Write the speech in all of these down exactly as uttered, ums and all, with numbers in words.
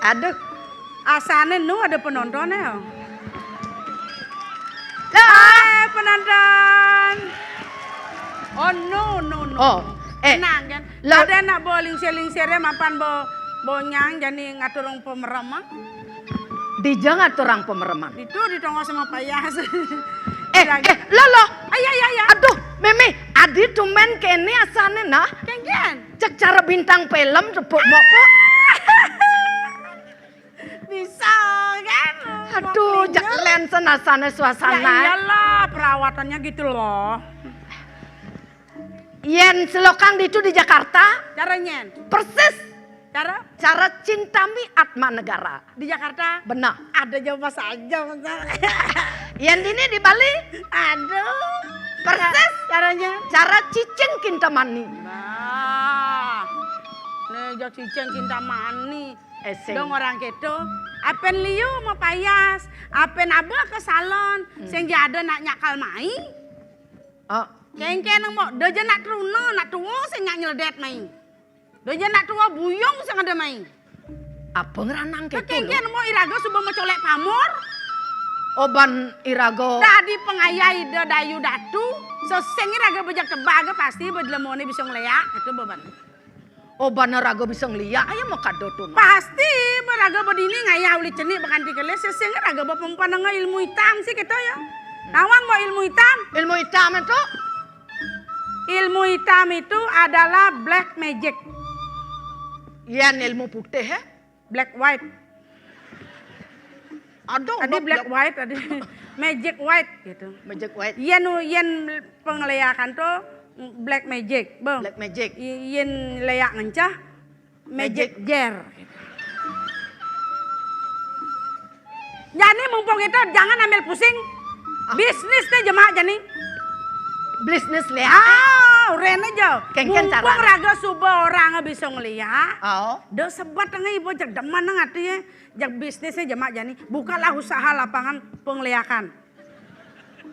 Aduh. Asane nu ada penonton ya. Lah. Eh, penonton. Oh, no, no, no. Oh, eh. Tenang kan. Lah. Ada nak bawa lingsir-lingsirnya mapan bawa bonyang jani ngatur orang pemerem, ah. Dija ngatur orang pemereman. Itu di tongos sama payas. Eh, eh, lo, lo. Ayo, ayo, ayo. Aduh, Mimi, adi tumen kene asane nah. Kengen. Cek cara bintang film tepuk mok, Pok. Bisa kan? Aduh, jak lensen asane suasana. Ya iyalah, perawatannya gitu loh. Yen selokang ditu di Jakarta. Cara nyen. Persis. Cara? Cara Cintami Atma Negara. Di Jakarta? Benar. Ada jauh pas aja, Mas. Yen dini di Bali? Aduh. Persis. Caranya? Cara Cicing Kintamani. Nah. Nih, jauh Cicing Kintamani. Eseng. Dong orang keto. Apen liu mau payas, apen abah ke salon, hmm, sing ada nak nyakal mai. Oh. Kengken mo, dojo nak truno, nak tuo sing nak nyeledet mai. Dojo nak tuo buyung sing ada mai. Apa ngeranang keto? Kengken mo irago suba mau colek pamor. Oban irago. Tadi pengayai de dayu datu, sesing irago bejak tebaga pasti bedelemone bisa ngeleak, itu beban. Oh, bana raga bisa ngeliak, ayo mau kado tuh. Pasti beraga bedini ngayah uli cenik bekanti kelis, sesing raga bepempananga ilmu hitam sih kita ya. Tawang mau ilmu hitam? Ilmu hitam itu? Ilmu hitam itu adalah black magic. Yan ilmu putih ya? Black white. Aduh, tadi black white, tadi magic white gitu. Magic white. Yen, yen pengeleakan tuh black magic, bang. Black magic. Yen leak ngencah, magic jar. Jani mumpung itu jangan ambil pusing. Ah. Bisnis teh jemak jani. Bisnis leak. Ah, uren aja. Kengken mumpung carana. Raga suba orang bisa ngeliak. Oh. Do sebat ngai ibu jeg demen nang ati ya. Jeg bisnisnya jemak jani, bukalah usaha lapangan pengeleakan.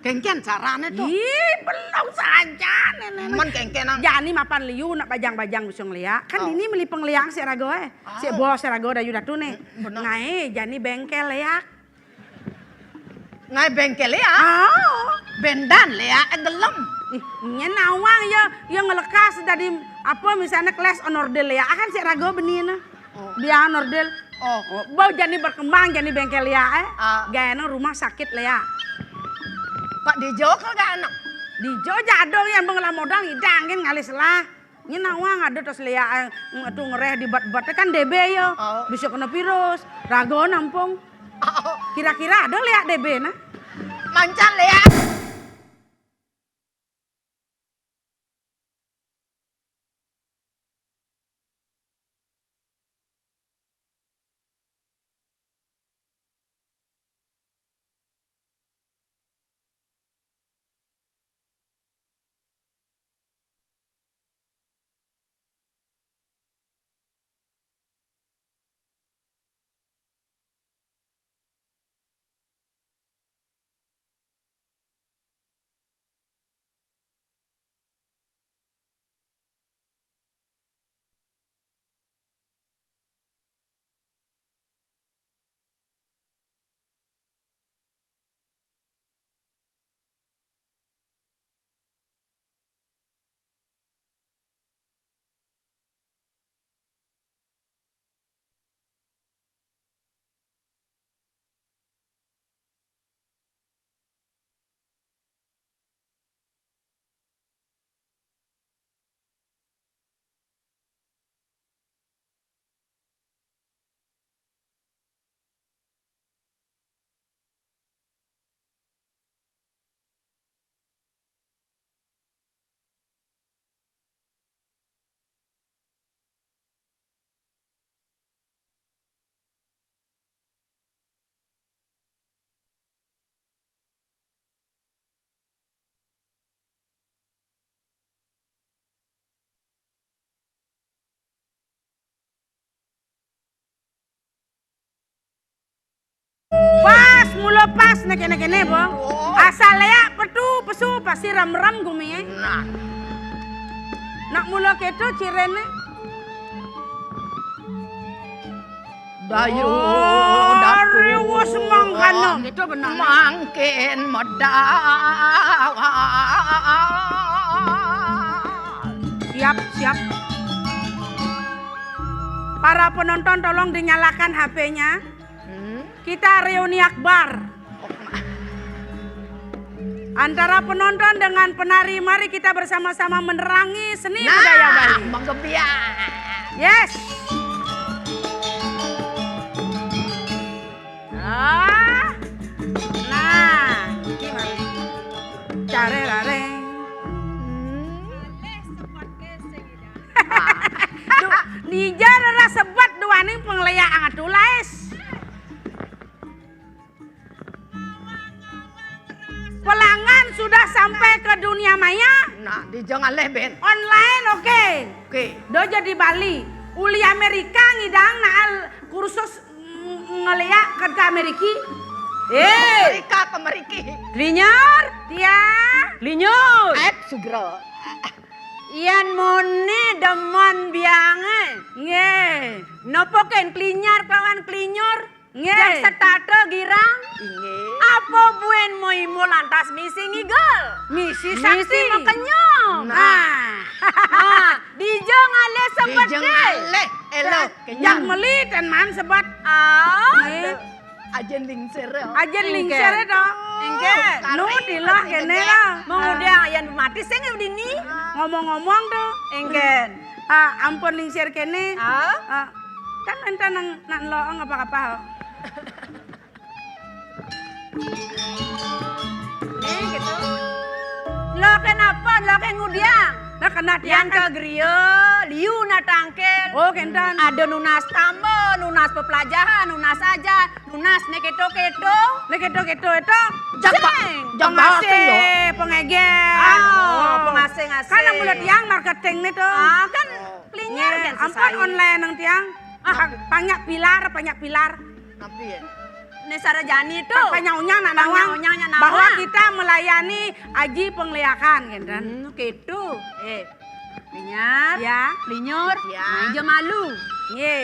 Kengken carane tuh. Ih, belum saja nenek. Men kengken nang. Jani mapan liu nak bajang-bajang bisa ngeliak. Kan ini meli pengeleakan si raga eh. Si bos si raga dayu datu nih. Bener. Ngae jani bengkel leak. Ngae bengkel leak. Oh. Bendan leak eh gelem. Ih, nyen nawang ya, ya ngelekas dari apa misalnya kelas onordel leak kan si raga benina. Oh. Biar onordel. Oh. Oh, bau jani berkembang jani bengkel leak eh. Ah. Gaya nang rumah sakit leak. Pak Dijo kagak anak. Dijo jadong yang bengelah modal idangin ngalis lah. Nyen nawang ada tos leak eh, tu ngereh di bat-bat kan D B ya. Oh. Bisa kena virus. Raga nampung. Oh. Kira-kira ada leak D B nah. Mancan leak. Pas, mula pas, nah kene-kene, bo. Oh. Asal leak petu pesu pasti rem-rem gumi, eh. Nah. Nak mula keto cirene. Ayo, oh, datu. Riwus mangkana. Itu benar. Mangkin medal. Siap, siap. Para penonton, tolong dinyalakan H P-nya. Hmm? Kita reuni akbar. Antara penonton dengan penari, mari kita bersama-sama menerangi seni budaya Bali. Nah, menggebiak. Yes. Ah. Nah, gimana? Carerareng. Hmm. Duh, dija rera sebat duaning pangléak atuh, Lais. Pelanggan sudah sampai ke dunia maya. Nah, dija ngalih, Ben. Online, oke. Oke. Do jadi Bali. Uli Amerika ngidang naal kursus ng-, ngeléak ka Ameriki. Eh. Amerika ka Ameriki. Klinyor, tiang. Klinyor. Aep sugra. Yan mone demen biange. Nggih. Nopo ken klinyor kawan klinyor? Nggih. Jang setata girang. Inggih. Apa buin moimo lantas misi ngigel? Misi sakti. Misi makenyong. Nah. Nah, dija ngalih sebet. Dija ngalih. Elo, kenyang. Jang meli ten maan sebet. Ah. Nggih. Ajin lingsir ya. Ajin lingsir ya, to. Inggih. Nu tilah kene lah. Mengudang yan mati sing dini. Ngomong-ngomong to. Inggih. Ah, ampun lingsir kene. Ah. Ah, kan enten nang, nang loong apa-apa. Eh, gitu. Lo kenapa? Lo ke ngudiang? Nah, kena tiang. Yang ke griya, liu na tangkil. Oh, kenten. Ada nunas tamba, nunas pepelajahan, nunas aja, nunas ne keto-keto. Ne keto-keto itu. Jaba-, sing. Jaba pengasih, sing, yo. Pengeger. Ah, oh, pengasih-ngasih. Kan mulai tiang marketing ne to. Ah, kan klinyor kan ampun sesaji. Online nang tiang. Ah. Pang-, panyak pilar, panyak pilar. Napi ya? Ni sarajani tu. Panyaunya nak nawang. Panyaunya nak nawang. Bahwa kita melayani aji pengliakan, kan? Hmm, gitu. Eh, linyar. Ya. Linyur. Ya. Nah, ija malu. Ye.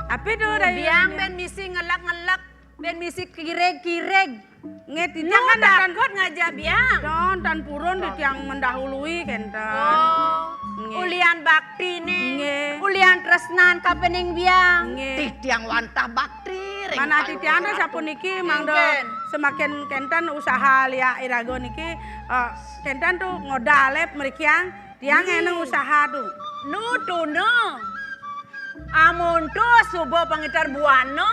Apa tu dari biang ben misi ngelak-ngelak, ben misi kirig-kirig. Nggih, titiang kan tan, takut ngajak biang. Tan, tan purun titiang mendahului kenten. Oh, nggih. Ulian bakti nih. Nggih. Ulian tresnan kapening biang. Nggih. Titiang wantah bakti ring. Manah titiang tuh sapuniki mangda semakin kenten usaha liak iraga niki, eh, kenten tuh ngodalep merikiang tiang eneng usaha tuh. Nu tuna. Amun tuh suba pangitar buana.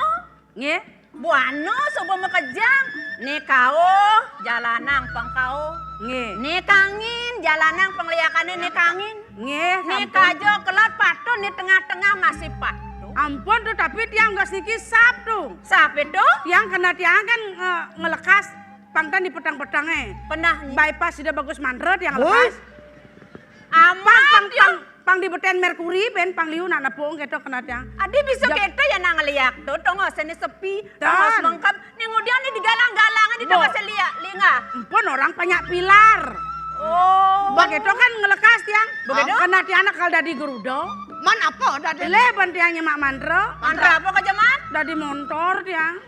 Nggih. Buana suba makejang, ne kauh jalanang pang kauh. Nggih. Ne kangin jalanang pangliakane ne kangin. Nggih, ne sampun. Kaja kelat patut ne tengah-tengah masih patut. Ampun tuh, tapi tiang geus niki sap tuh. Sap itu? Tiang kena tiang kan, eh, ngelekas pang tan di petang-petange. Pernah. Bypass sudah bagus mandra tiang lekas. Amat pang, pang, pang di beten Merkuri, ben pang liu nak nepung keto kena tiang. Adi bisa keto ya nang liak tu, tongos ini sepi, tongos mengkep, ning udian ni digalang-galang, di tongos liak, linga. Ampun, orang banyak pilar. Oh. Begitu kan ngelekas tiang. Begitu? Kena tiang nak kal dadi gerudo. Man apa dadi? Leh, ben tiang nyemak mantra. Mantra apa, Kajaman? Dadi montor tiang.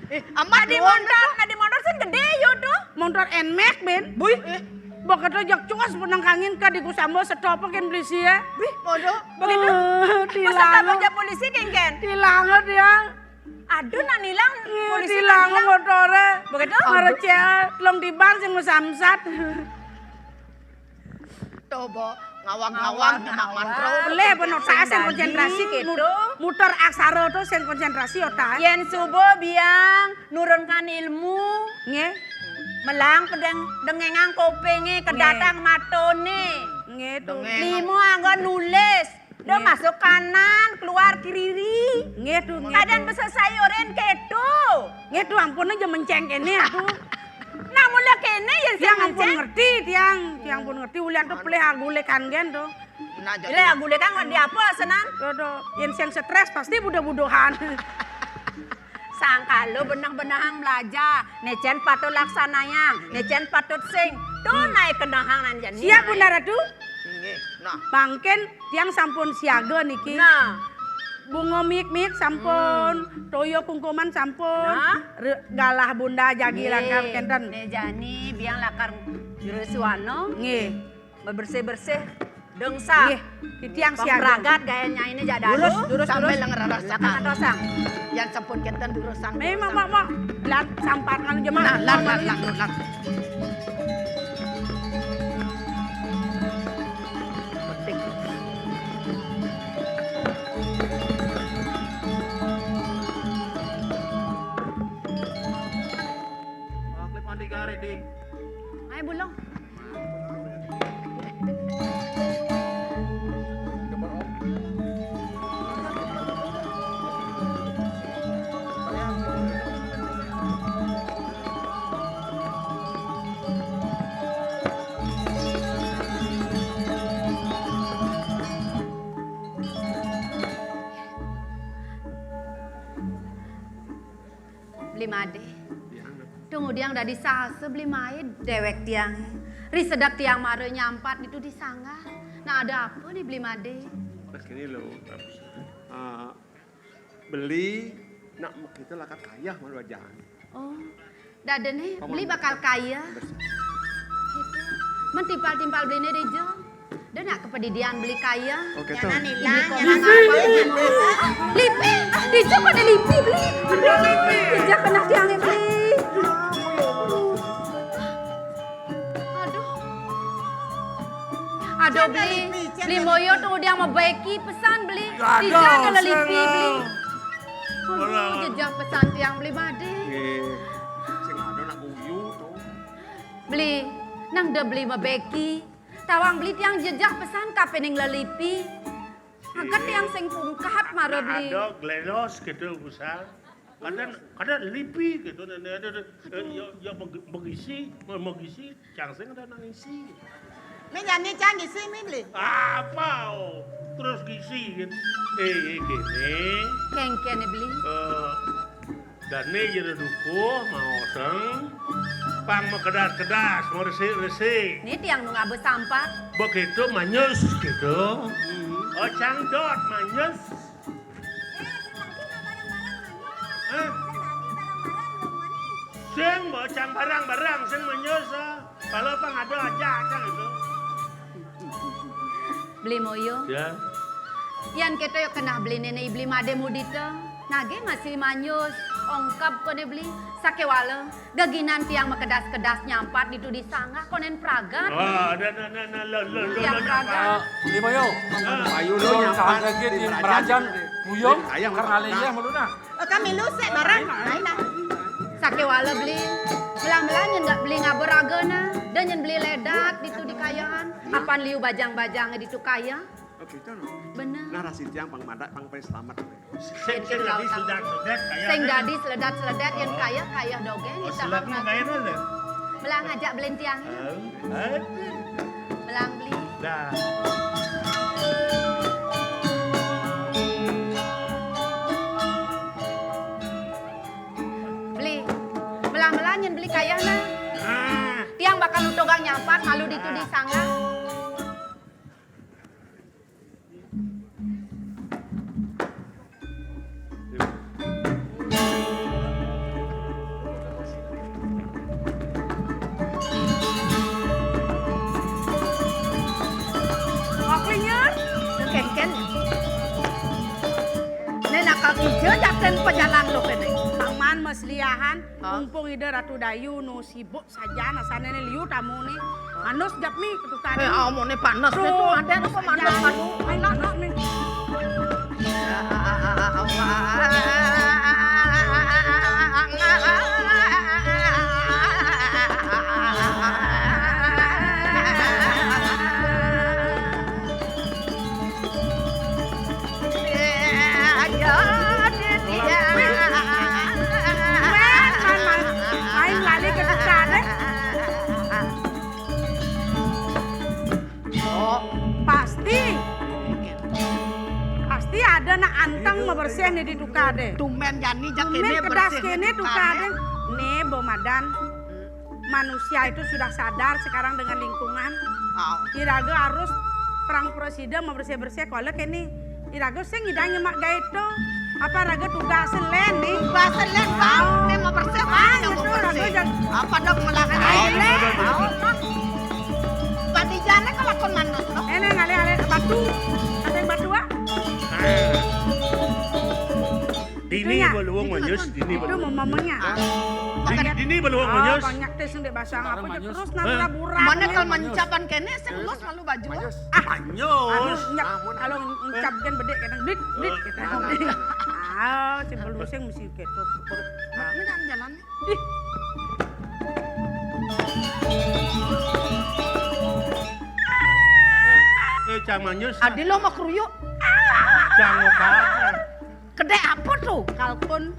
Eh, amat dadi montor, dadi montor sing gede yo tuh. Montor Nmax, Ben. Bui. Eh. Begitu jak cuas penang kangin ka di kusamba seto apa ken polisi ya. Bih, modo. Begitu. Eh, tilang. Pas polisi ken ken. Tilang dia. Aduh, nak nilang. Iya, polisi tilang nak nilang. Motore. Begitu. Marece telung tiban sing mesamsat. Coba ngawang-ngawang nyemak mantra. Leh, ben otak sing konsentrasi gitu. Muter aksara tu sing konsentrasi otak. Yen suba biang nurunkan ilmu. Nggih. Melang pedeng dengengang kupinge, kedatang matone. Nggih, tu. Lima anggo nulis. Dah masuk kanan, keluar kiri. Nggih, tu, nggih. Kadang tu. Bisa sayurin ketu. Nggih, tu, ampun aja menceng kene, aduh. Nah, mula kene ya sing tiang ampun menceng. Ngerti, tiang, tiang pun ngerti, ulian tu pelih agulekan gen tu. Nah, jadi pelih agulekan di apa senang? Tu, tu, yen sing stres pasti budo-budohan. Sangkalo benang-benang belajar, necen patut laksanayang, necen patut sing. Tunai kenehang nan jani. Siap, Bunda Ratu? Inggih. Nah. Mangkin tiang sampun siaga niki. Nah. Bunga mik-mik sampun, toya kungkuman sampun. Nah. Re-, galah Bunda jagi. Nggih. Lakar kenten. Né jani biang lakar jero suana. Nggih. Bebersih-bersih. Dengsa. Nggih, titiang siaga. Pemragat gaya nyainé jak dalu. Durus, durus, sampai durus. Lengrereh. Lakar sekali. Atosang. Yan sampun kenten durusang. Memang, durusang. Mak, mak. Lan samparkan aja, Mak. Lan, lan, lan, lan, lan. Petik. Ayo, Bulung. Beli Madé. Tiang. Tung udiang dadi saha Beli Madé déwék tiangé. Ri sedek tiang mara nyampat ditu di sanggah. Nah, ada apa né Beli Madé? Pas kéné lho, Bab. Ah, Beli nak makita lakar kayeh malu ajan. Oh. Dadiné Beli bakal kayeh. Bersih. Gitu. Men timpal-timpal Beliné dija. Da nak kapadidian Beli kayeh. Oh, gitu. Nyana ilang, nyana ngapa? Lipi. Lipi. Dija pada Lipi, Beli. Bener, Lipi. Dija keneh tiangé, Beli. Aduh. Aduh, Beli. Beli Moyo tuh udah mabaiki pesan, Beli. Dija keneh Lipi, Beli. Aduh, jejeh pesan tiang, Beli Madé. Nggih. Sing ada nak guyu tuh. Beli, nang da Beli mabaiki. Tawang Beli tiang jejeh pesan kapining lelipi. Aget tiang sing pungkat mara Beli. Ada glenos gitu, Busal. Kadang, kadang lipi gitu, dan ada, ada, eh, ya, ya, megi-, megisi, me-, megisi, cang sing ada nang isi. Mi jani cang isi mi Beli. Apa, oh? Terus gisi gitu. Eh, eh, gini. Kéngkén Beli. Eh, Dané jero dukuh, maoseng, pang makedas-kedas, maresik-resik. Né tiang nu ngaba sampat. Begitu manyus gitu. Hmm. Oh, cang dot manyus. Hah? Sing, bo, cang barang-barang, sing manyus, ah. Kalau pang ada aja, cang itu. Beli Moyo. Ya. Yan kéto ya keneh Beli néné Beli Madé mudita. Nagih masih manyus, ongkeb koné Beli. Sakéwala, geginan tiang makedas-kedas nyampat ditu di sanggah konén pragat. Ah, nah, nah, nah, nah, lo, lo, lo, tiang lo, pragat. Ah, Beli Moyo. Ah. Ayo lo nyampat di merajan, Buyung, ayam karena apa? Leyeh malu nah. Eh, kami lu sik bareng. Ayo nah. Sakéwala Beli. Melah-melah nyén nggak Beli ngaba raga nah. Da nyén Beli ledat ditu di kayahan. Apan liu bajang-bajangé ditu kayeh. Oh, gitu, no? Bener. Nah, rasi tiang pang madak, pang paling selamat. Sing, sing dadi seledat-seledat, kayeh. Sing dadi seledat-seledat, yén kayeh, kayeh dogén, oh, nitah seledat mah kayeh, no, lho. Melah ngajak Beli tiangé. Oh, aduh. Melah Beli. Dah. Beli. Melah-melah nyén Beli kayeh nah. Ah. Tiang bakal nutugang nyampat malu ditu di sanggah. Oke, nyén. Kéngkén. Né nakal ija jaten pajalan lo kéné. Paman mas liahan, hah? Mumpung Ida Ratu Dayu nu sibuk sajan, asané né liu tamuné. Manus jep mi ketukan. Eh, amoné panes tuh, ada apa manus, manus. Ayo, manus mi. Main, main, main. Main lali ketukan, eh. Oh, pasti. Pasti ada nak anteng mabersih né di tukadé. Tumben jani jak kéné kedas bersih kéné di tukadé. Tukadé. Né, Bo Madan. Manusia itu sudah sadar sekarang dengan lingkungan. Au. Iraga harus perang prasida, membersih-bersih, kalau kene. Iraga sing ngidang nyemak gaé to. Apa raga tugas lén nih? Tugas lén, Bang. Au. Né mau bersih, Bang. Au, yang mau betul, bersih. Raga jag- Apa dong melakon? Au, Bang. Badi jane kalau kon manut, no? Éné ngalih-alih batu. Ada yang batu, ah? Dini itunya. Baluwung manyus, dini itu baluwung. Mamanya. Hah? Dini, dini baluwung manyus. Banyak téh sing dék basang apa manyus. Terus nang raburan. Mana kalau mancapan kéné sing luas lalu baju. Manyus. Ah, manyus. Anu, nyap, kalau ngucap kan bedék kadang blik, blik gitu. Ah, sing perlu sing mesti gitu. Mana kan jalan? Ih. Eh, cang manyus. Adi lo mau keruyuk. Cang mau Kedék apa to? Kalkun.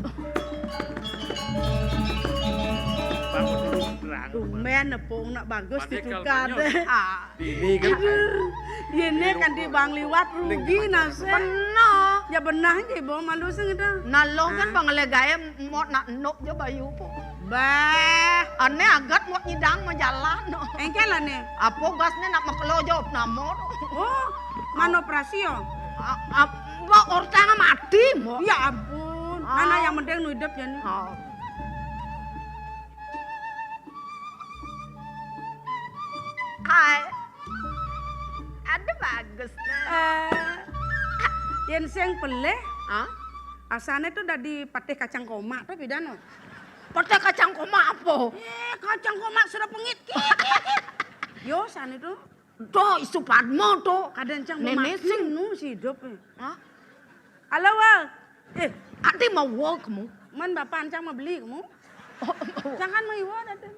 Bangun dulu, terang. Tumben nepung nak bagus ditukar deh. Ah. Ini kan. Aduh, yéné kan di bang liwat rugi nasib. Bener. Ya bener aja, Ibu, malu sing itu. Nah, lo kan bang legaé mau nak nok jo bayu po. Bah. Ané agat mau nyidang mau jalan. Engké lah né. Apa gasné nak makelo jo nama. Oh, mana operasi ya? Mbok ortang mati, Mbok. Ya ampun. Mana yang penting nu hidup ya nih. Oh. Hai. Ada bagus nah. Eh, yén sing pelih. Hah? Asané tuh dadi patih kacang komak tuh pidan no. Patih kacang komak apa? Eh, kacang komak sudah pengit. Kit, kit, kit. Yo, sané tuh. Tuh, isu Padma tuh. Kadang cang nenek sing nu si hidup. Hah? Halo, Wa. Eh, ati mau wa kamu? Man bapak cang mau beli kamu? Oh, oh. Jangan mau iwa datang.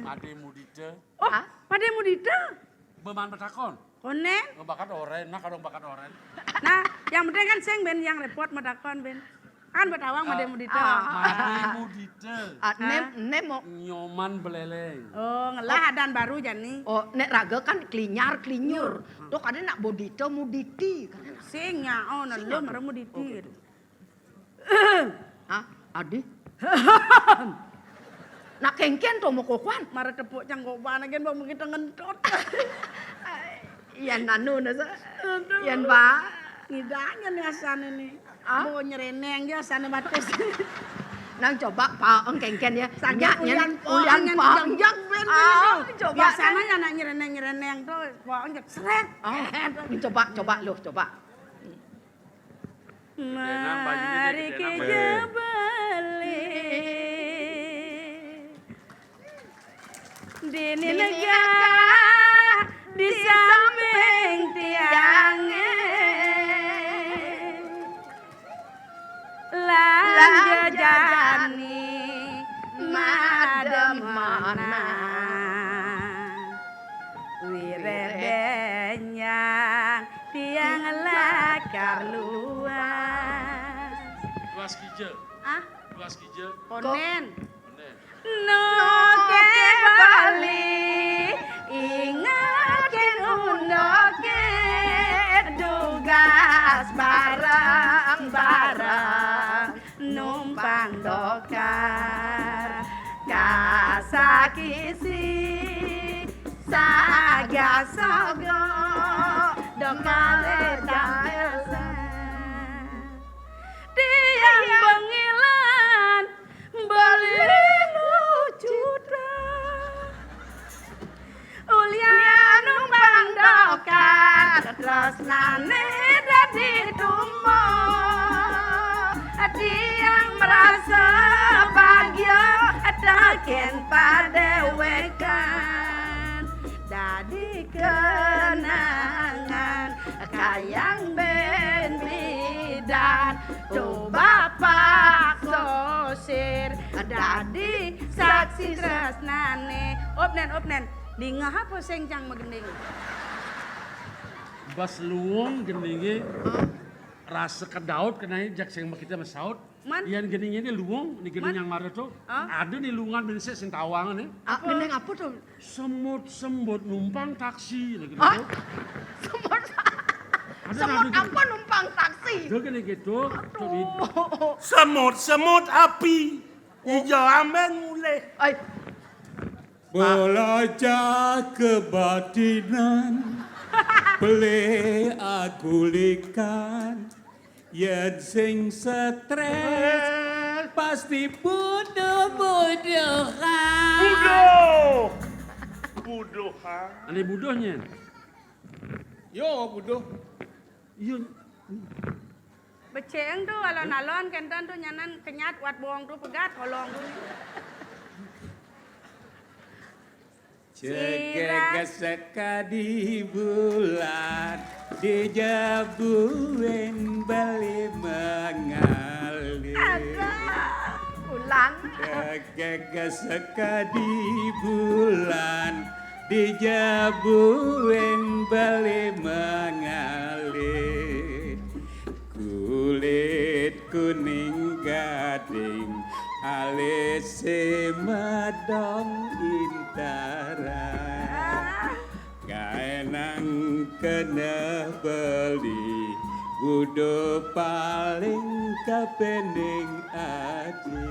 Padé Mudita. Oh, Padé Mudita. Beman betakon. Konen? Bakat orén, nah kadang bakat orén. Nah, yang penting kan sing ben yang repot metakon ben. Kan betawang Madé Mudita. Madé Mudita. Ah, nem nem mo. Nyoman Beléléng. Oh, ngelah adan baru jani. Oh, nek raga kan klinyar klinyur. Tuh kadang nak bodita muditi. Sing nyao nah lo mara muditi. Hah? Adi? Nak kéngkén to mau kokoan. Mara tepuk cangkopan agen bang mungkin tengentot. Yan anu nasa. Yan ba. Ngidangnya nih asané nih. Mau nyereneng dia asané batis. Nang coba pa engkéngkén ya. Nyak nyen ulian pa. Coba biasanya ya nak nyereneng-nyereneng to. Wah, seret. Coba coba loh, coba. Mari kita beli dini negah di samping tiangé. Lan jajani mademana. Wiréh benyang tiang lakar luas. Luas kija. Ah? Luas kija. Konen. Konen. Noke Bali, ingatke undoke, dugas bareng-bareng numpang dokar. Kasakisi saga sogo dokare damelan. Tiang bengilan beli lucuta. Ulian numpang dokar tresnane dadi tumo. Tiang merasa bahagia teken padewekan. Dadi kenangan kayang ben bidan. Tuh bapak sosir dadi saksi tresnane. Opnen, opnen. Dingeh apa sing cang magending? Bas luung gendinge rasa kedaut kenai jak sing makita masaut. Man? Yan gendinge ni luung, ni gending yang mara tu. Ada ni luungan bensek sing tawang ni. Ah, gending apa tu? Semut-semut numpang taksi lagi tu. Semut. Semut apa numpang taksi? Ada kena gitu. Semut-semut api. Ijo amben mulih. Ai. Belajar kebatinan, pelih agulikan, yen sing stres, pasti buduh-buduhan. Buduh. Buduhan. Ane buduhnye? Yo, buduh. Iya. Beceng tu alon-alon kenten tu nyanan kenyat wat bong tu pegat holong tu. Cegeg sekadi bulan dijabuin beli mengalir. Aduh, bulan. Cegeg sekadi bulan dijabuin beli mengalir. Kulit kuning gading, alis si medong intaran. Gaenang keneh beli, buduh paling kapening adi.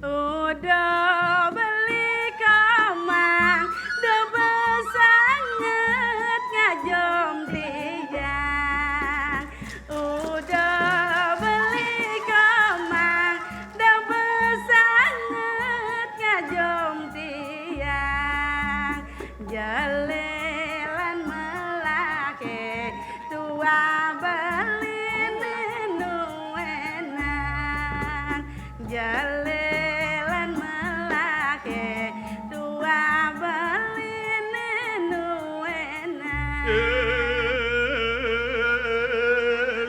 Uduh beli komang, da besanget ngajum tiang. Uduh beli komang, da besanget ngajum tiang. Jelelan melake tua beline nuenang. Jelelan melake tua beline nuenang. Eh,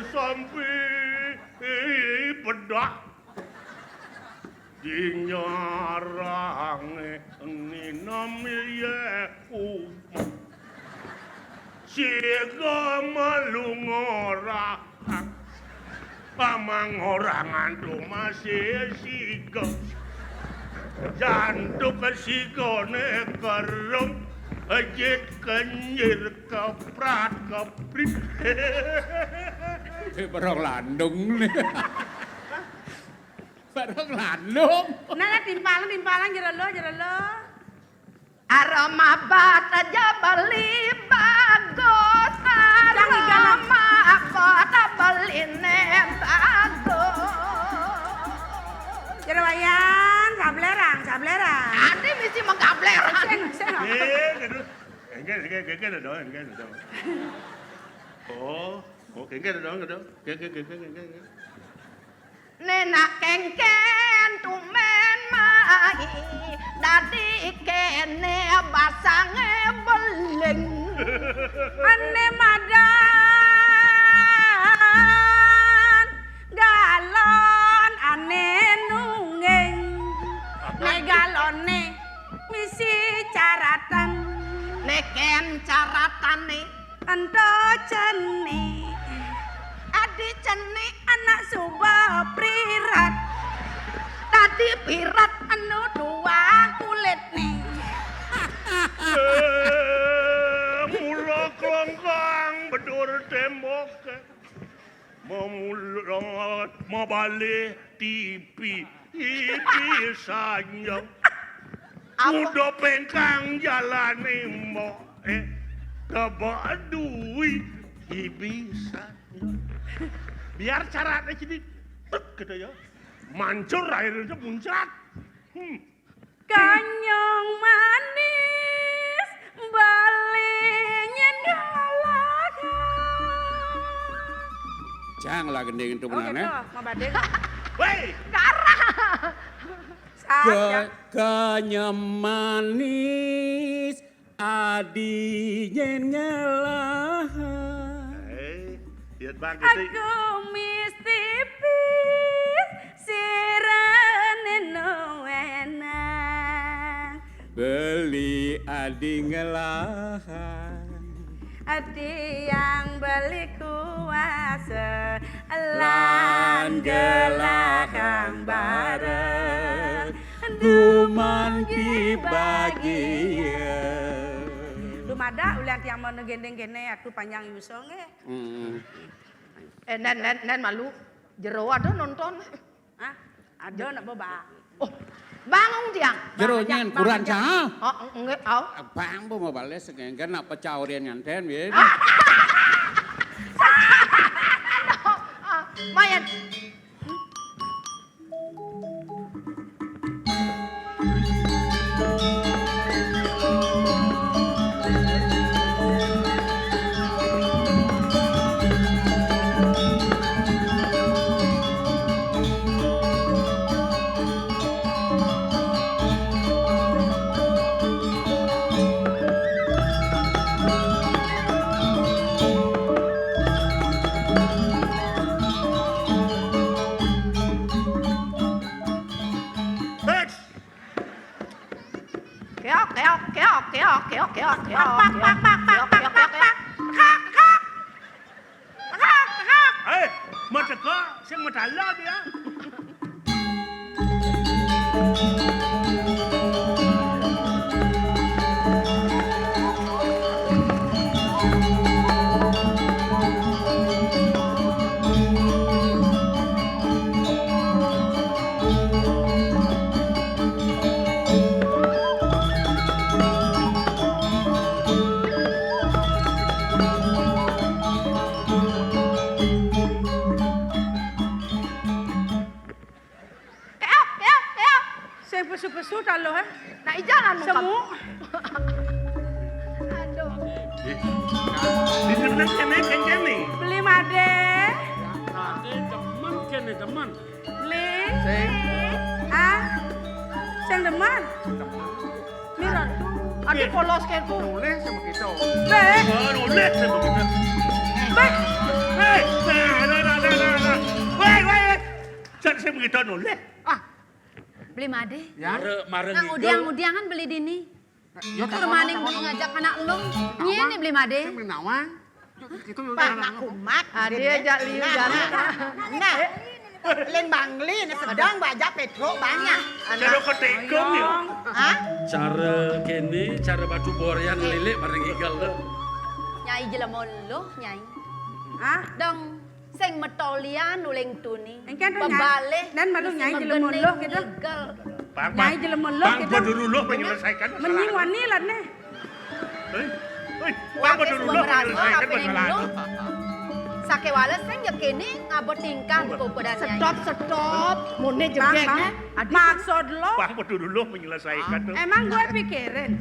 sampi pedak. Dinyarange nginum ye uma. Siga malu ngorang. Amang orang antu masih siga. Jantuk sigane kerung. Ejit kenyir keprat keprit. Barang landung nih. Barang landung. Nah, timpalan, timpalan, jero lo, jero lo. Aroma bat aja beli bagus. Jangan galak. Aroma bat beli ne bagus. Jero wayan, sablerang, sablerang. Adi misi menggablerang. Sing, sing. Eh, gitu. Enggak, enggak, enggak, enggak, enggak, enggak. Oh, oh, enggak, enggak, enggak. Enggak, enggak, enggak, enggak, enggak. Nenak kengken tumen mai, dadi kene basange beling. Ane madan galon ane nungging. Ne galone misi caratan. Neken caratane. Ento cenik. Adi cenik anak suba prirat. Tadi pirat anu tua kulitne. Eh, mula kelongkang bedur tembok. Memulot, mabalik T V, T V sanjang. Apa? Udah pengkang jalan mbok, eh, tebak duit, T V sanjang. Biar caranya jadi, tek, gitu ya. Mancur airnya muncrat. Hmm. Kanyang manis beli nyen galakan. Cang lah gending itu. Oh, menane. Gitu, mau bading. Woi. Garah. Ke-, kanyang manis adi nyen ngalahan. Eh, lihat bang, gitu. Aku mis tipis, sirene nuenang. Beli adi ngelahan. Adi yang beli kuasa, lan gelahang bareng, duman dibagian. Dumadak ulian tiang mau gendeng kene, aku panjang yuso nggih. Hmm. Eh, nen, nen, nen malu. Jero ada nonton. Hah? Aja nak bebak. Oh, bangun tiang. Jero nyen kuran cah. Oh, nggih, au. Bang bu mau bales nggih nak pecah orian nganten, nggih. Aduh, ah, mayan. Keok, keok, keok, keok, keok, keok, keok. Pak, pak, pak, pak, pak, pak, pak, pak. Kak, kak. Kak, kak. Eh, mateka, sing matala dia. Keok, keok, keok. Sing pesu-pesu taloh, eh. Nak ijalan mungkap. Semu. Aduh. Di mana kene kenceng nih? Beli made. Ade demen kene demen. Beli. Sing. Ah. Sing demen. Miron. Ade polos ke ku. Nulis sama kita. Be. Oh, nulis sama kita. Be. Hei, nah, nah, nah, nah, nah, nah. Woi, woi, woi. Jan sing begitu nulis. Ah, Beli Made. Ya. Mare, mare Nang ngigel. Udiang-udiangan beli dini. Ya, tak Tur maning apa-apa. Beli ngajak anak lu. Nyini Beli Made. Sing nawang. Yuk, kita yuk, Pak, yuk, nak yuk. Kumat. Ade ajak liu jalan. Nah, nah. Lin Bangli, nah, sedang bajak Pedro banyak. Cara ketikung ya. Hah? Cara kene, cara batu borian ngelilik bareng ngigel tu. Nyai jelema luh, Nyai. Hah? Dong. Sing metolian uling tuni. Engke tu, Nyai. Pebalih. Dan baru Nyai jelema luh gitu. Ngigel. Bang, Nyai jelema luh gitu. Bang, Baduru luh menyelesaikan masalah. Mending wani lah nih. Hei, hei, Bang Baduru luh menyelesaikan masalah. Sakewala sing ya kene ngaba tingkah di kokodan Nyai. Stop, stop. Mune jebek, Bang. Maksud lo? Bang Baduru luh menyelesaikan tu. Emang gue pikirin.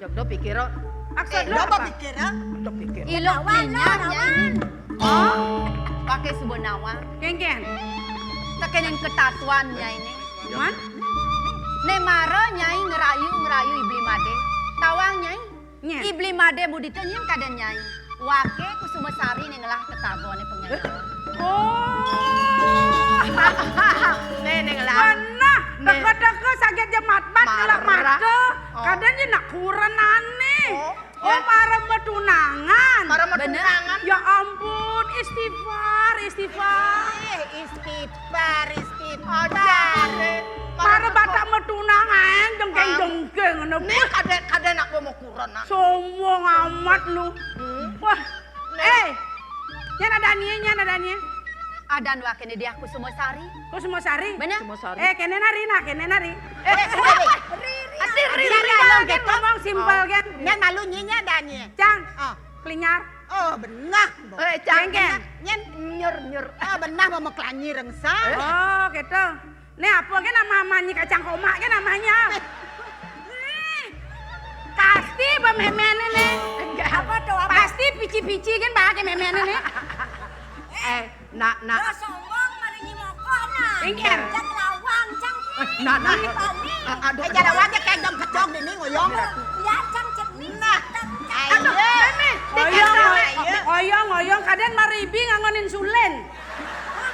Jogdo pikir, oh. Maksud lo apa? Pikir, ah? Jogdo pikir. Ilok lawan, nyenyar, lawan. Nyai. Oh, pakai suba nawang. Kengken. Tekening ketatuan Nyai ne. Man? Ne mara Nyai ngerayu, ngerayu Ibli Made. Tawang Nyai. Nye. Ibli Made mudita nyen kada Nyai. Wake Kusuma Sari ning ngelah tetaba ne pengenalan. Oh. Ne, ning ngelah. Beneh, teka-teka saget jemat-mat ngelak mata. Oh. Kadang je nak kurenane. Oh. Oh, para metunangan. Para metunangan. Ya ampun, istighfar, istighfar. Eh, istighfar, istighfar. Aduh. Para batak metunangan, jengkeng-jengkeng, ngono. Ne, kada, kada nak mau kurenan. Sombong amat lu. Hmm. Wah, eh, nyen ada nie, nyen ada nie. Adan wa kene dia Kusuma Sari. Kusuma Sari? Bener? Kusuma Sari. Eh, kene nari, nah, kene nari. Eh, eh, eh, eh. Ri, ri, ri, ri, ri, ri, ngomong simpel, kan? Nyen malu nyinya ada nie. Cang, ah, kelinyar. Oh, benah, Bo. Eh, Cang, nyen, nyen nyur, nyur. Ah, benah mau meklanyi rengsa. Oh, gitu. Nih, apa ke nama mamanya kacang komak ke namanya? Nih, pasti bememene nih. Apa tuh, apa? Pasti pici-pici kan pakai memene nih. Eh, nak, nak. Lo sombong, mari nyimokoh, nah. Ingkir. Cang lawang, cang. Eh, nak, nak. Bali-bali. Eh, aduh, eh, aduh. Jara wae kayak dong kecok di ning, oyong. Ya, cang cening. Nah. Cang, cang. Aduh, ayo. Meme, oyong, ayo. Oyong, oyong, kadang maribi ngangon insulin. Hah?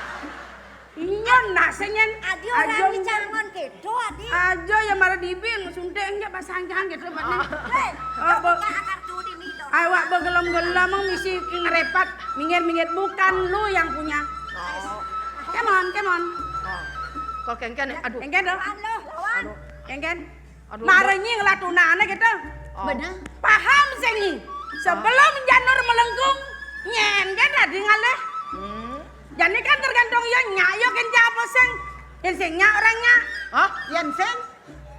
Iya, nah, sing nyen. Adi orang aja ngecangon kedo, Adi. Aja ya marah dibing, suntik enggak pasang jangan gitu, Pak, nih. Hei, oh, kamu bo-, tak akan tuh di milo. Awak begelem-gelem, misi ngerepat, minggir-minggir. Bukan lu yang punya. Oh. Come on, come on. Oh. Kok kengken, aduh. Kengken, dong. Lawan lo, lawan. Aduh. Kengken. Aduh, mara Mbak. Nyi ngelah tunane gitu. Oh. Bener. Paham sing nyi. Sebelum janur melengkung, nyen kan tadi ngalih. Hmm. Jane kan tergantung ya nyak ya kenca apa sing Yén sing nyak orang nyak. Hah? Yén sing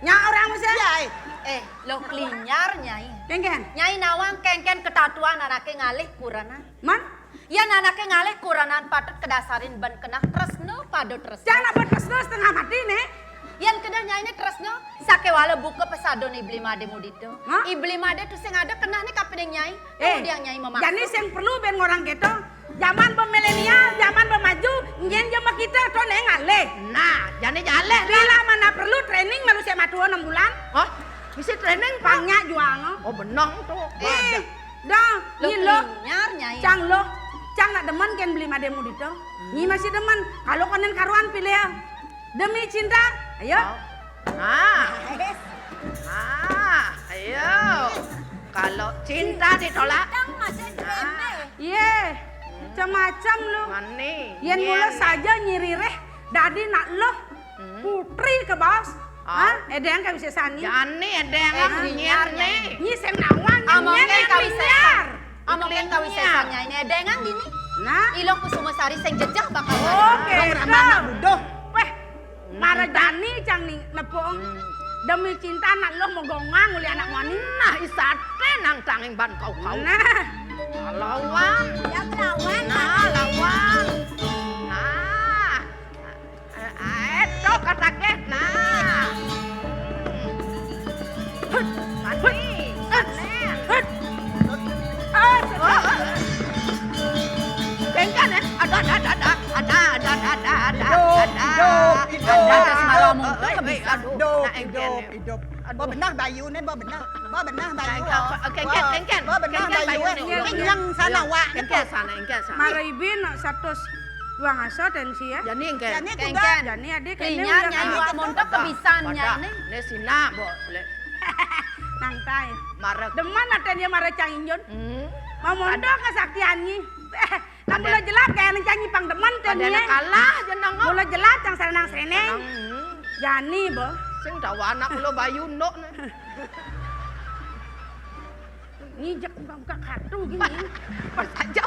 nyak orang mesti. Iya, eh. Eh, lo klinyar, Nyai. Kéngkén. Nyai nawang kéngkén ketatuan anaké ngalih kurenan. Man? Yén anaké ngalih kurenan patut kedasarin ben keneh tresna pada tresna. Cang nak tresna setengah mati né. Yén kedah nyainé tresna, sakéwala buka pesadan Ibli Madé mudita. Hah? Ibli Madé tusing ada kenehné kapining nyai. Eh, kemudian nyai memaksud. Jani sing perlu ben ngorang kéto. Zaman ba milenial, zaman ba maju, nyén jama kita to né ngalih. Nah, jani ngalih. Bila mana perlu training malu sik matua enam bulan. Hah? Mesti training, Pak? Banyak jual, no. Oh, benang to. Eh, dah, lo nyi lo. Klinyar, Nyai. Cang lo, cang nak demen kén Beli Madé mudita. Nyi masih demen. Kalau konen karuan pilih. Demi cinta, ayo. Oh. Nah. Nah, ayo. Kalau cinta ditolak. Cang masih remeh. Iya. Macam-macam lo. Mané. Yén mula saja nyi ririh, dadi nak lo. Hmm. Putri kebaos. Ah. Hah? Édéng kawisésan nyi. Jani édéng. Eh, nyén nyar, né. Nyai. Nyi sing nawang, nyén. Amongkén kawisésan. Amongkén kawisésan nyai né. Édéngang dini. Nah. Ila Kusuma Sari sing jejeh bakal. Oké, ramana buduh. Wéh, mara jani cang ni nepung. Hmm. Demi cinta nak lo megongang uli anak mani. Nah, isaté nang tanging ban kau-kau. Nah. Lawan. Ya, lawan. Nah, lawan. Nah. Eh, eh, tok kataké. Nah. Hmm. Hut, mati. Hut. Panen. Hut. Ah, oh, oh. Kéngkén, eh. Ada, ada, ada, ada. Ada, ada, ada, ada, ada. Hidup, hidup, hidup. Ada, ada, semara muka bisa. Aduh, hidup, nah, hidup, hidup. Aduh. Ba beneh bayuné, ba beneh. Ba beneh bayu. Nah, kéngkén, kéngkén. Ba beneh bayu. Kéngkén bayuné. Kéngkén sana, wak. Kéngkén sana, kéngkén sana. Mara ibi nak satus duang asa tensi ya. Jani kéngkén. Jani kuda. Kéngkén. Jani adik kéné. Nyai, wak montok kebisan nyai né. Né sina, bo. Nang tai. Mara. Demen aten ya mara cang injun. Hmm. Ba montok kesaktian nyi. Nah, mula jelat gaya nang cang nyi pang demen ten. Ada nyi. Kalah jeneng. Mula jelat cang serenang-sereneng. Hmm. Jani, bo. Sing dawa anak mula bayu ndok né. Ngijek buka-buka kartu gini. Pas aja.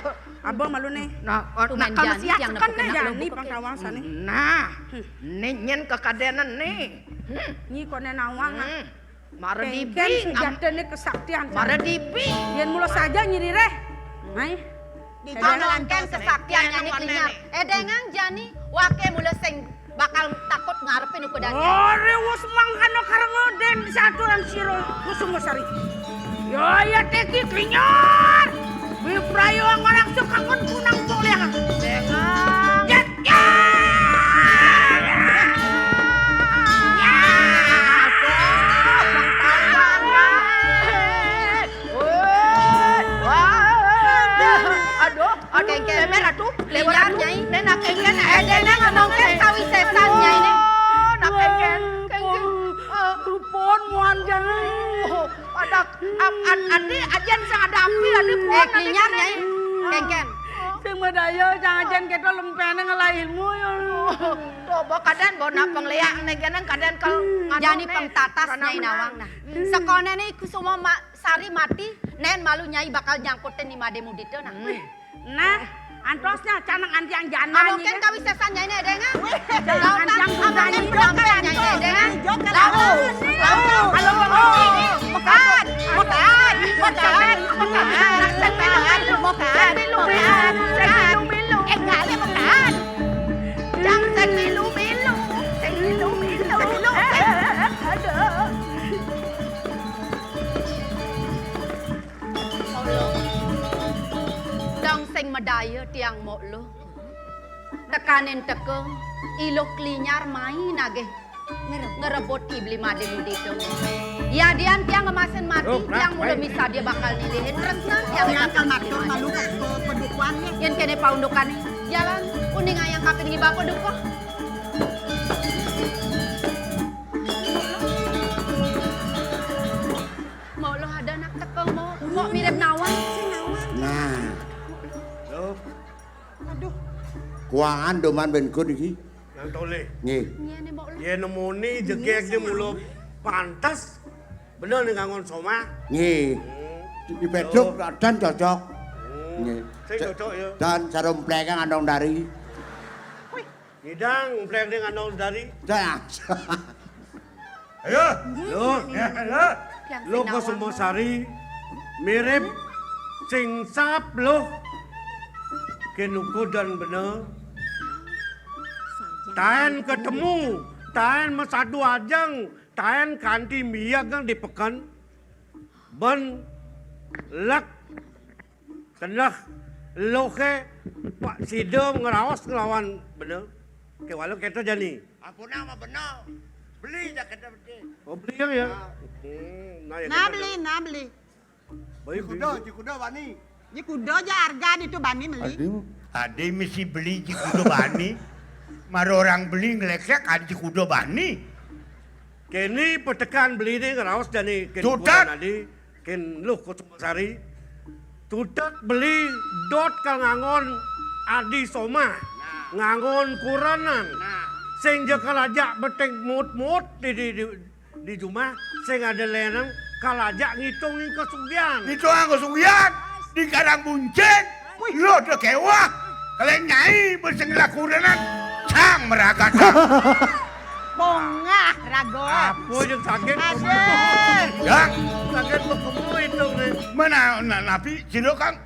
Abang malu né. Nah, tumen nak jani siap yang tekan né. Jani pang kawasan né. Nah, né nyén kekadénan né. Hmm. Nyi koné nawang, nah. Hmm. Mara dibi, kéngkén sujatiné kesaktian. Mara dibi. Yén mula saja nyi ririh. Mai. Ditonongkén kesaktian nyai né klinyar. Édéngang jani, waké mula sing bakal takut ngarepin ukudan. Ore wus mangkana kareng dén saturan sira Kusuma Sari. Ya, ya, teki klinyar. Wiprayo ngorang sukangun punang boleh. Édéngang. Ya, ya. Ya. Aduh, Bang Tawang. Woi. Wah. Aduh, aduh, kéngkén. Lemer atuh, lemer atuh. Nyai. Né nak kéngkén, eh, dene ngomongkeun kawisésan, Nyai, né. Oh, nak kéngkén, kéngkén. Eh. Pun muan jani. Oh, ada ap-, ad-, adi, ajen sing ada api, adi pun, eh, adi klinyar, kéngkén. Nyai. Kéngkén. Sing madaya, jang ajen kéto lempéné ngelah ilmu, ya. Oh, coba kadén, bawa nak pengléak, né, kéné kadén kal nganu, jani né, pengtatas, Nyai Nawang, nah. Hmm. Sekoné né, iku semua ma-, Sari mati, nén malu Nyai bakal nyangkutin ni Madé Mudita, nah. Hmm. Nah, antosnya canang antiang jana. Amongkeun kawisésan Nyai né, Déngan. Wih, jangan antiang jana. Amongkeun penampil Nyai né, Déngan. Lawan, lawan. Kalau mau makan, makan, makan, makan. Nak sing milu-milu, makan, makan. Sing milu-milu. Eh, ngalih makan. Jang sing milu-milu, sing milu-milu. Aduh. Mok Luh. Dong sing madaya tiang Mok Luh. Tekanin teka, I Luh Klinyar mai nagih ngrebut Ki Bli Madé Mudita. Yadian tiang ngemasin mati, tiang mula misadia bakal nilihin tresna tiang. Tiang kal matur malu ka padukuhané. Yén kéné paundukané, jalan uning ayang kaping lima padukuh. Mok Luh ada anak teka, Mok. Mok mirip nawang. Nah. Loh. Aduh. Kuangan doman ben gun iki. Nang tolih. Nggih. Nggih, né, Mok Luh. Yén nemoni jegég dia mula pantes. Bener ning ngangon somah. Nggih. Hmm. Dipeduk dan cocok. Hmm. Nggih. Sing cocok ya. Dan jarum plekeng andong dari. Wih. Ngidang, mpleng ning ana dari. Dah. Ayo. Lo, lo. Lo Kusumasari mirip sing sap lo. Kén ukudan bener. Taén ketemu, taén masadu ajeng, taén kanti miyagang di peken. Bén lek keneh lo ké Pak Sida ngraos nglawan bener. Kéwala kéto jani. Ampunang mah bener. Beli jaketnya bener. Oh, beli ya, ya. Nah. Hmm, nah, ya, nah, kita beli, nah, beli. Baik, kuda, beli. Ji kuda bani. Ji kuda ja arga ditu bani meli. Adi, adi misi beli ji kuda bani. Mara orang beli nglésék adi ji kuda bani. Kéné petekan beli né ngraos jani kén tutet. Kuda adi. Kén Luh Kusumasari. Tutet beli dot ka ngangon adi somah, ngangon kurenan. Sing ja kalajak beting mut-mut di, di, di, di jumah, sing ada lénang kalajak ngitungin kasugihan. Ngitungin kasugihan di Karang Buncing. Wih. Lo da kéweh. Kalian nyai bén sing lakurenan cang meragatang. Pongah raga. Apa yang sakit? Aduh. Ya. Sakit kok kamu itu nih. Mana na, napi sira kang?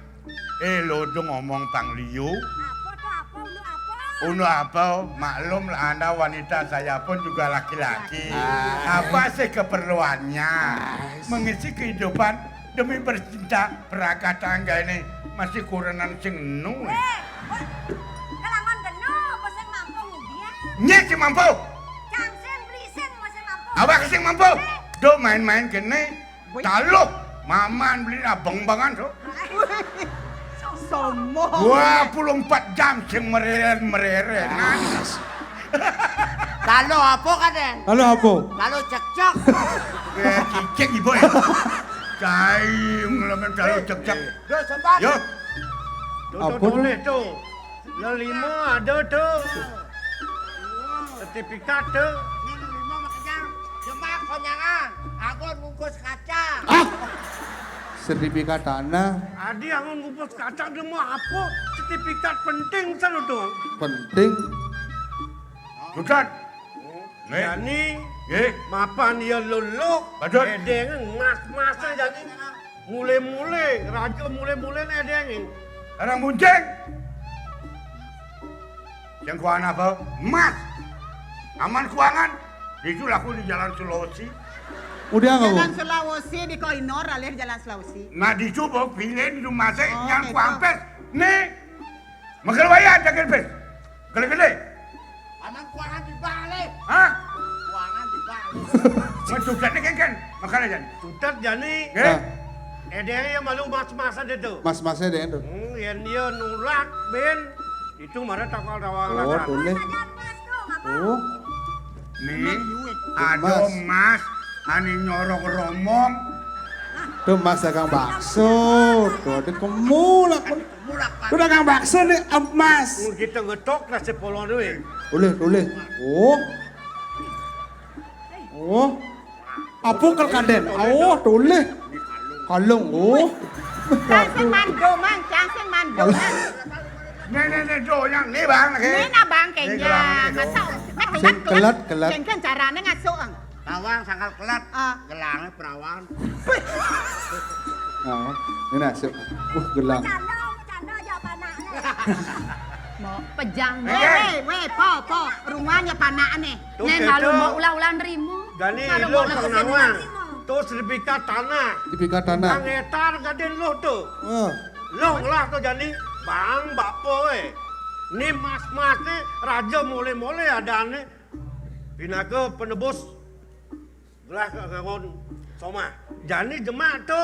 Eh, lo da ngomong pang liu. Apa to, apa, unu apa? Unu apa? Maklum lah, Anda wanita, saya pun juga laki-laki. Ah. Apa sih keperluannya? Ah. Mengisi kehidupan demi bercinta, peragatan gaéné masih kurenan sing enu. Eh, woi, kalangan kena apa sing mampu ngudian? Nyé sing mampu. Cang sing beli sing masih mampu. Awak sing mampu. Eh. Do main-main kéné. Woi. Taluh, maman beli abeng bangan do. Sombong. Dua puluh empat jam sing mereren-mereren. Ah. Lalu apa, Kadén? Lalu apa? Lalu cekcok. Eh, cicing ibu ya. Cai ngelamen lalu cekcok. Duh, sempat. Yo. Tuh, apa tuh, tuh? Tulis tuh. Lelima ada tuh. Sertifikat tuh. Ini lelima makanya. Cuma konyangan. Aku bungkus kacang. Ah! Sertifikat tanah. Adi angon ngumpul kacang dia mau apa? Sertifikat penting sana tuh. Penting. Sudah. Nih. Jani, nggih, mapan ya lolo. Badut. Édéng mas-mas jani. Mulé-mulé, raja mulé-mulé né édéng. Karang Buncing. Yang kuangan apa? Mas. Aman kuangan. Itu laku di Jalan Sulawesi. Udah nggak, Bu? Jalan Sulawesi di Koinor, alih Jalan Sulawesi. Nah, di situ, Bu, pilih di rumah saya. Oh, yang gitu. Kuampes. Nih. Makan wayah, jangan pes. Gede-gede. Aman kuangan dibalik. Hah? Kuangan dibalik. Mencucatnya kan, kan? Makan aja. Cucat jani. Nggih. Nah. Édéng ya malu mas-masan itu. Mas-masnya deh itu. Hmm, yén dia nulak, Ben. Itu marah takal rawang. Oh, rakan. Tuh, nih. Mas, ada mas tuh, Mas. Oh. Nih, ada mas. Mas, ane nyorok romong. Tuh, Mas dagang bakso. Tuh, ada kemulak. Kemulak, Pak. Tuh, dagang bakso nih, emas. Mun kita ngetok, nasi polon we. Boleh, boleh. Oh. Oh. Apa kal Kadén? Oh, tuh, leh. Kalung, oh. Kan sing mandumang, kan sing mandumang. Nih, nih, nih, do, yang nih, Bang, nih. Nih, nah, Bang, nih, kayaknya. Gelang, nih, do. Masa, meh, sing kelat, kelat, kelat. Kayaknya caranya ngasuh, Ang. Bawang sangkal kelat, ah, gelangnya perawan. Nah, ini nasib. Wah, gelang. Bercanda, bercanda aja apa anaknya. Mau pejang. Weh, weh, weh, po, po, rumahnya panakne. Tuh, neng gitu. Malu mau ulah-ulah nerima. Dani, malu lo mau ulah-ulah nerima. Tuh, sertifikat tanah. Sertifikat tanah. Bang Etar gadin lo tuh. Eh. Lo ngelah tuh, Jani. Bang, bapo, eh. Ni mas-mas ni raja mole-mole adane. Pinaka penebus gelah ka ngangon somah. Jani jemak tu.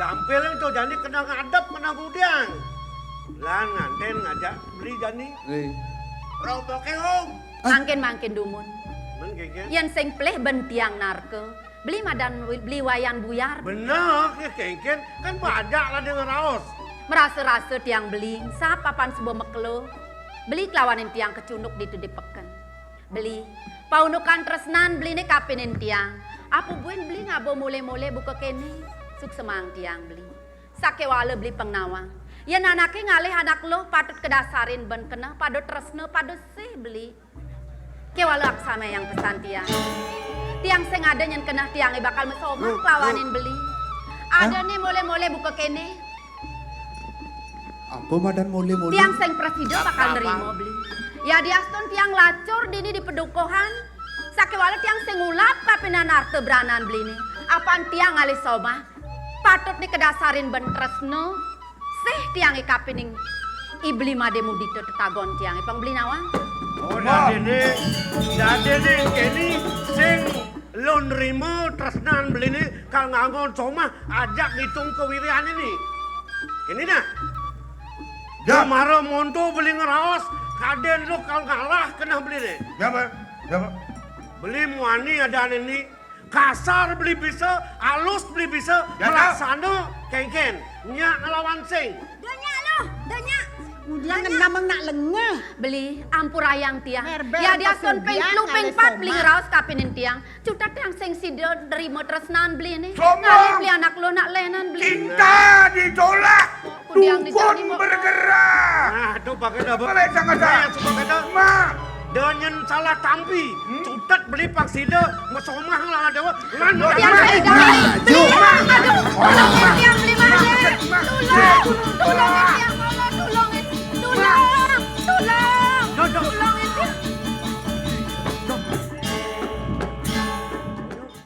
Jampil tu jani kena ngadep, kena ngudiang. Lan nganten ngajak beli jani. Nih. Roboke, Om. Ah. Mangkin-mangkin dumun. Men kengken. Yen sing pelih ben tiang narka. Beli madan wi-, beli wayan buyar. Bener, ya kengken. Kan bajak lah dengan raos. Merasa-rasa tiang beli, sapa pan suba mekelo. Beli kelawanin tiang kecunduk ditu di peken. Beli, paundukan tresnan beline kapinin tiang. Apa buin beli ngaba mole-mole buka kene? Suksemang tiang beli. Sakewala beli pang nawang. Yén anaké ngalih anak luh patut kadasarin bén keneh pada tresna, pada sih, Beli. Kéwala aksamayang pesan tiang. Tiang sing ada nyén keneh tiangé bakal masomah kelawanin Beli. Adané molih-molih buka kéné. Apa madan molih-molih? Tiang sing prasida bakal nerima, Beli. Yadiastun tiang lacur dini di padukuhan, sakéwala tiang sing ngulap kapining arta branan Beliné. Apan tiang ngalih somah, patut né kadasarin bén tresna. Sih tiangé kapining I Beli Madé Mudita tetagon tiangé pang Beli nawang. Oh, dadiné, dadiné kéné sing luh nrima tresnan Beliné kal nganggon somah ajak ngitung kawiryané né. Kéné nah. Ya. Mara monto Beli ngraos, kadén luh kal ngalah keneh Beliné. Ya, Pak. Ya, Pak. Beli muani adané né. Kasar Beli bisa, alus Beli bisa, ya, malaksana kénkén. Nyak nglawan sing. Dah nyak luh, dah nyak. Kemudian ngenam nak lengeh. Beli, ampurayang tiang. Yadiastun ping telu ping pat Beli ngraos kapining tiang. Cutet tiang sing sida nerima tresnan Beliné. Ngalih Beli anak luh nak lénan Beli. Cinta ditolak. Dukun bergerak. Nah, to bakat apa? Balik sama saya. Mak. Dah nyén salah tampi. Cutet Beli pang sida masomah nglawan déwa. Lan tiang sing sida. Aduh.